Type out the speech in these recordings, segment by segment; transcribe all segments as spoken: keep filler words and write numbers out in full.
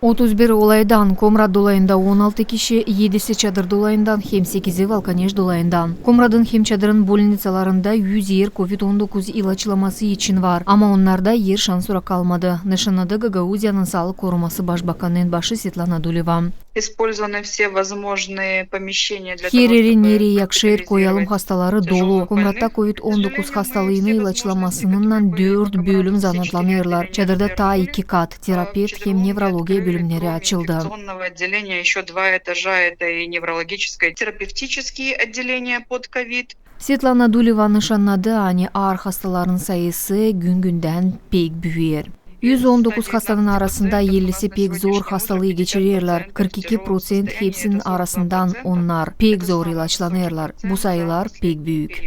Otuz bir olaydan Komrat dolayında on altı kişi, edisi Çadır dolayından hem sekizi Valkaneş dolayından. Komratın hem Çadırın bolniţalarında üz er kovid on dokuz ilaçlaması için var, ama onnarda er şansora kalmadı, nışannadı Gagauziyanın saalık koruması başbakanının başı Svetlana Duleva. Использованы все возможные помещения для того, чтобы госпитализировать тяжёлых больных. Her eri, nereyi yakışêr, koyalım hastaları dolu. Komratta kovid on dokuz hastalıını ilaçlamasınnan dört bölüm zanaatlanêrlar. Çadırda taa iki kat, terapevt hem nevrologiya bölümneri açıldı. Инфекционного отделения ещё два этажа, это и неврологическое, терапевтические отделения под ковид. Svetlana Duleva nışannadı, ani aar hastaların sayısı gün-gündän pek büüyer. Üz on dokuz hastanın arasında ellisi pek zor hastalıı geçirerlär, kırk iki proţent hepsinin arasından onnar pek zor ilaçlanêrlar. Bu sayılar pek büük.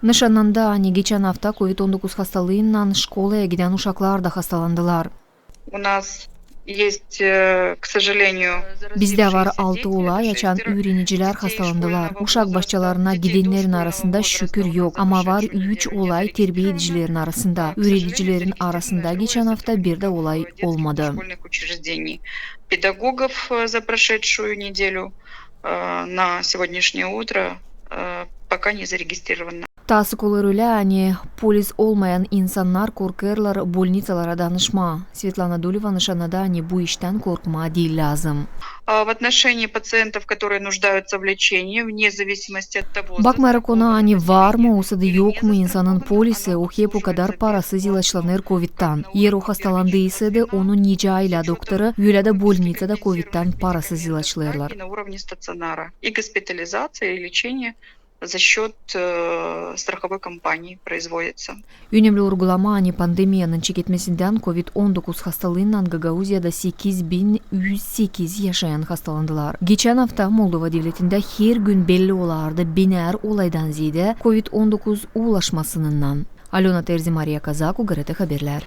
Nışannandı, ani geçän afta kovid on dokuz hastalıınnan şkolaya gidän uşaklar da hastalandılar. У нас есть, э, к сожалению, заразившиеся дети. Bizdä var altı olay, açan üürenicilär hastalandılar. Uşak başçalarına gidennerin arasında şükür yok, ama var üç olay terbiyedicilerin arasında. Üüredicilerin arasında geçän afta bir dä olay olmadı. Школьных учреждений. Педагогов, э, за прошедшую неделю, э, на сегодняшнее утро, э, пока не зарегистрировано. Taasık olêr ölä, ani polis olmayan insannar korkêrlar bolniţalara danışmaa. Svetlana Duleva nışannadı, ani bu iştän korkmaa diil lääzım. А, в отношении пациентов, которые нуждаются в лечении, вне зависимости от того, застрахованы они или нет, bakmayaraq ona, ani var mı, osa da yok mu insanın polisi, o hep o kadar parasız ilaçlanêr kovidtän. Eer o hastalandı isä dä, onu nicä aylä doktoru, ölä dä bolniţada kovidtän parasız ilaçlêêrlar. На уровне стационара. И госпитализация, и лечение за счёт, э, страховой компании производится. Önemli urgulamaa, ani pandemiyanın çeketmesindän kovid on dokuz hastalıınnan Gagauziyada sekiz bin üz sekiz yaşayan hastalandılar. Geçän afta Moldova devletindä her gün belli olardı binär olaydan zeedä kovid on dokuz ulaşmasınnan. Alöna Terzi, Mariya Kazaku, GRT Haberlär.